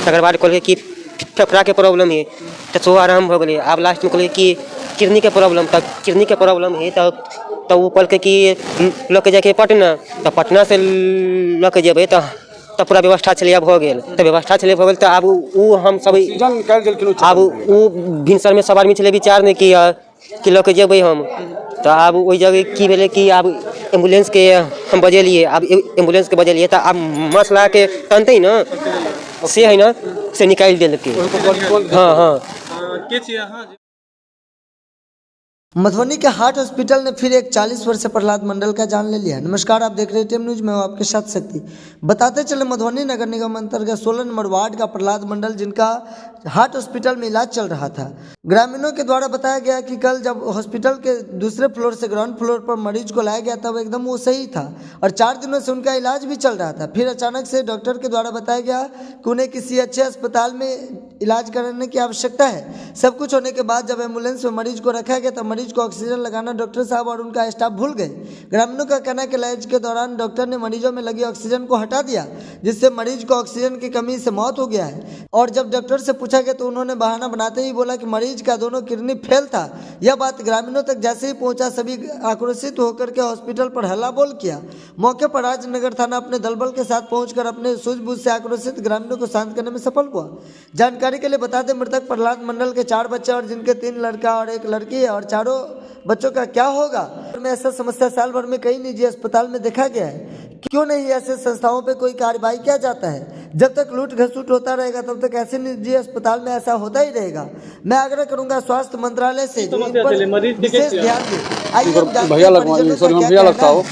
तकर बाद कहलकै कि फेफड़ाके प्रॉब्लम हइ, तऽ सेहो आराम भऽ गेलै। आब लास्टमे कहलकै कि किडनीके प्रॉब्लम, तऽ किडनीके प्रॉब्लम हइ तऽ ओ कहलकै कि लऽ के जाइके पटना। तऽ पटनासँ लऽ के जेबै तऽ पूरा व्यवस्था छलैए भऽ गेल। तऽ व्यवस्था छलै भऽ गेल, तऽ आब ओ हमसभ ऑक्सीजन निकालि देलखिन ओहि आब ओ भिनसरमे सब आदमी छलै विचार नहि कि कि लऽ के जेबै हम। तऽ आब ओहि जगह की भेलै कि आब एम्बुलेंसके हम बजेलियै। आब एम्बुलेंसके बजेलियै तऽ आब मास्क लगाके अनतै ने, से हइ ने, से निकालि देलकै। हँ। के छियै अहाँ? मधुबनी के हार्ट हॉस्पिटल ने फिर एक 40 वर्षीय प्रहलाद मंडल का जान ले लिया। नमस्कार, आप देख रहे हैं टीएम न्यूज, मैं हूं आपके साथ शक्ति। बताते चले, मधुबनी नगर निगम अंतर्गत 16 नंबर वार्ड का प्रहलाद मंडल, जिनका हार्ट हॉस्पिटल में इलाज चल रहा था। ग्रामीणों के द्वारा बताया गया कि कल जब हॉस्पिटल के दूसरे फ्लोर से ग्राउंड फ्लोर पर मरीज को लाया गया, तब एकदम वो सही था और 4 दिनों से उनका इलाज भी चल रहा था। फिर अचानक से डॉक्टर के द्वारा बताया गया कि उन्हें किसी अच्छे अस्पताल में इलाज कराने की आवश्यकता है। सब कुछ होने के बाद जब एम्बुलेंस में मरीज को रखा गया, तब मरीज को ऑक्सीजन लगाना डॉक्टर साहब और उनका स्टाफ भूल गए। ग्रामीणों का कहना है कि इलाज के दौरान डॉक्टर ने मरीजों में लगी ऑक्सीजन को हटा दिया, जिससे मरीज को ऑक्सीजन की कमी से मौत हो गया है। और जब डॉक्टर से पूछा गया तो उन्होंने बहाना बनाते ही बोला कि मरीज का दोनों किडनी फेल था। यह बात ग्रामीणों तक जैसे ही पहुंचा, सभी आक्रोशित होकर के हॉस्पिटल पर हल्ला बोल किया। मौके पर राजनगर थाना अपने दलबल के साथ पहुंचकर अपने सूझबूझ से आक्रोशित ग्रामीणों को शांत करने में सफल हुआ। जानकारी के लिए बता दें, मृतक प्रहलाद मंडल के 4 बच्चे और जिनके 3 लड़का और 1 लड़की है और चारों बच्चों का क्या होगा? में ऐसा समस्या साल भर में कई निजी अस्पताल में देखा गया है। क्यों नहीं ऐसे संस्थाओं पे कोई कार्रवाई किया जाता है? जब तक लूट घसूट होता रहेगा, तब तक ऐसे निजी अस्पताल में ऐसा होता ही रहेगा। मैं आग्रह करूंगा स्वास्थ्य मंत्रालय से जो इन समस्या पर छलै? मरीज के विशेष के ध्यान दे। आइए हम जानते भैया हैं लगवा परिजनों का सॉरी, हम क्या भैया कहना लगता हो। है।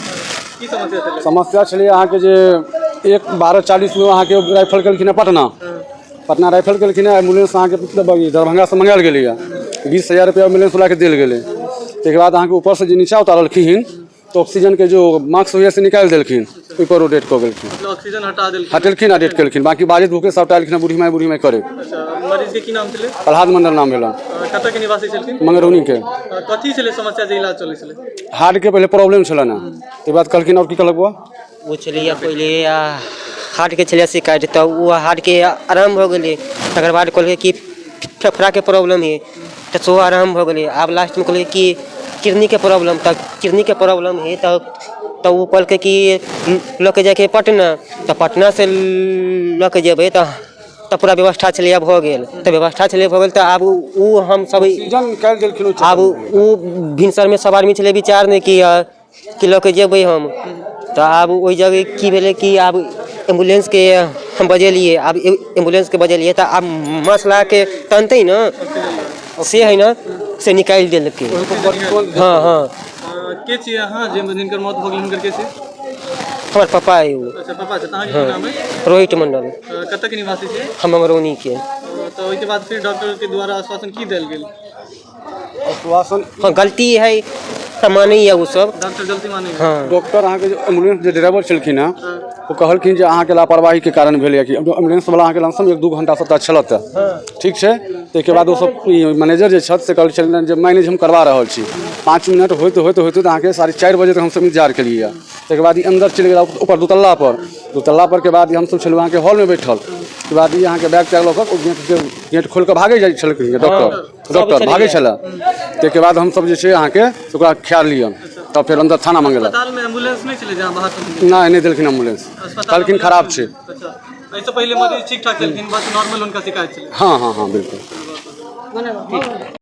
की समस्या छलै? समस्या छलै अहाँके जे 1:42 में अहाँके राइफल केलखिन हँ पटना। पटना राइफल केलखिन हँ। एम्बुलेंस अहाँके मतलब ई दरभंगासँ मंगायल गेलैए। 20,000 रुपया एम्बुलेंस वलाके देल गेलै। ताहिके बाद अहाँके ऊपरसँ जे नीचा उतारलखिन तऽ ऑक्सीजनके जो मास्क होइए से निकालि देलखिन। ओहिपर ओ डेथ कऽ गेलखिन। मतलब ऑक्सीजन हटा देलखिन? हटेलखिन आ डेथ केलखिन। बाँकी बाजैत भूखे सबटा एलखिन हँ, बूढ़ी माय, बूढ़ी माय करे। अच्छा, मरीज के की नाम छलै? प्रहलाद मंडल नाम भेलन। कतऽ के निवासी छलखिन? मंगरौनीके। कथी छलै समस्या जे इलाज चलै छलै? हार्टके पहिले प्रॉब्लम छलनि हँ। ताहिके बाद कहलखिन, आओर की कहलक बौआ? ओ छलैए पहिले हार्टके छलैए शिकायत, तऽ ओ हार्टके आराम भऽ गेलै। तकर बाद कहलकै कि फेफड़ाके प्रॉब्लम हइ, तऽ सेहो आराम भऽ गेलै। आब लास्टमे कहलकै कि किडनीके प्रॉब्लम, तऽ किडनीके प्रॉब्लम हइ तऽ ओ कहलकै कि लऽ के जाइके पटना। तऽ पटनासँ लऽ के जेबै तऽ पूरा व्यवस्था छलैए भऽ गेल। तऽ व्यवस्था छलै भऽ गेल, तऽ आब ओ हमसभ ऑक्सीजन निकालि देलखिन ओहि आब ओ भिनसरमे सब आदमी छलै विचार नहि कि लऽ के जेबै हम। तऽ आब ओहि जगह की भेलै कि आब एम्बुलेंसके हम बजेलियै। आब एम्बुलेंसके बजेलियै तऽ आब मास्क लगाके अनतै ने, से हइ ने, से निकालि देलकै। हँ। के छियै अहाँ? जे जिनकर मौत भऽ गेल, हुनकर के छियै? हमर पापा अइ ओ। अच्छा, पापा छै। तऽ अहाँके की नाम अइ? रोहित मंडल। कतऽ के निवासी छियै? हम मंगरौनीके। तऽ ओहिके बाद फिर डॉक्टर के द्वारा आश्वासन की देल गेल? आश्वासन हँ, गलती है तऽ मानैए ओ सब। डॉक्टर गलती मानै? हँ। डॉक्टर अहाँके जे एम्बुलेंस जे ड्राइवर छलखिन हँ, ओ कहलखिन जे अहाँके लापरवाहीके कारण भेलैए कि एम्बुलेंसवला अहाँके लमसम 1-2 घंटा सभटा छलत तऽ ठीक छै। ताहिके बाद ओसभ ई मैनेजर जे छथि से कहलखिन छलनि जे मैनेज हम करवा रहल छी। 5 मिनट होइत होइत होइत होइत अहाँके 4:30 बजे तक हमसभ इन्तजार केलियै। ताहिके बाद ई अन्दर चलि गेला ऊपर दुतल्ला पर। दुतल्ला परके बाद हमसभ छलहुँ अहाँके हॉलमे बैठल। ताहिके बाद ई अहाँके बैग तैग लऽ कऽ ओ गेटके गेट खोलि कऽ भागै जाइ छलखिन डॉक्टर। डॉक्टर भागै छलै। ताहिके बाद हमसभ जे छै अहाँके से ओकरा ख्याल लिअ, तब फेर अन्दर थाना मंगेलक। अस्पताल में एम्बुलेंस नहि छलै जहाँ बाहर से? नहि, नहि देलखिन एम्बुलेंस। कहलखिन खराब छै। अच्छा, एहिसँ पहिले मरीज ठीक ठाक छलखिन, बस नॉर्मल हुनका शिकायत छलै? हँ, बिल्कुल।